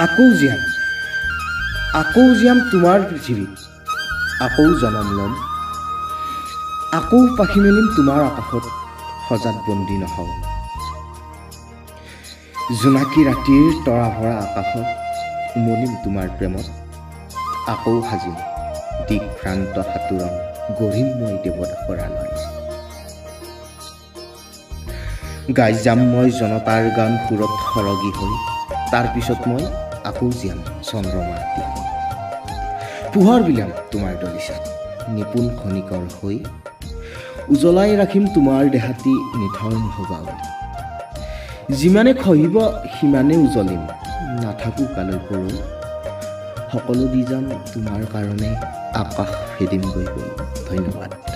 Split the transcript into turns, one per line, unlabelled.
আকৌ জীয়াম, আকৌ জীয়াম তোমাৰ পৃথিৱীত, আকৌ জনম ল'ম, আকৌ পাখি মেলিম তোমাৰ আকাশত, সজাত বন্দী নহওঁ। জোনাকী ৰাতিৰ তৰা ভৰা আকাশত উমলিম তোমাৰ প্ৰেমত, আকৌ সাজিম দিগভ্ৰান্ত সাঁতোৰং, গঢ়িম মই দেৱদাসৰ আলয়। গাই যাম মই জনতাৰ গান সুৰত সৰগী হৈ, তাৰপিছত মই আকৌ জীয়াম চন্দ্ৰমাৰ দিশত। পোহৰ বিলাম তোমাৰ দলিচাত নিপুণ খনিকৰ হৈ, উজ্বলাই ৰাখিম তোমাৰ দেহাটি নিথৰ নহ'বা। যিমানে খহিব সিমানে উজ্বলিম, নাথাকোঁ কালৈ পৰৈ, সকলো দি যাম তোমাৰ কাৰণে, আকাশ ভেদিমগৈ গৈ। ধন্যবাদ।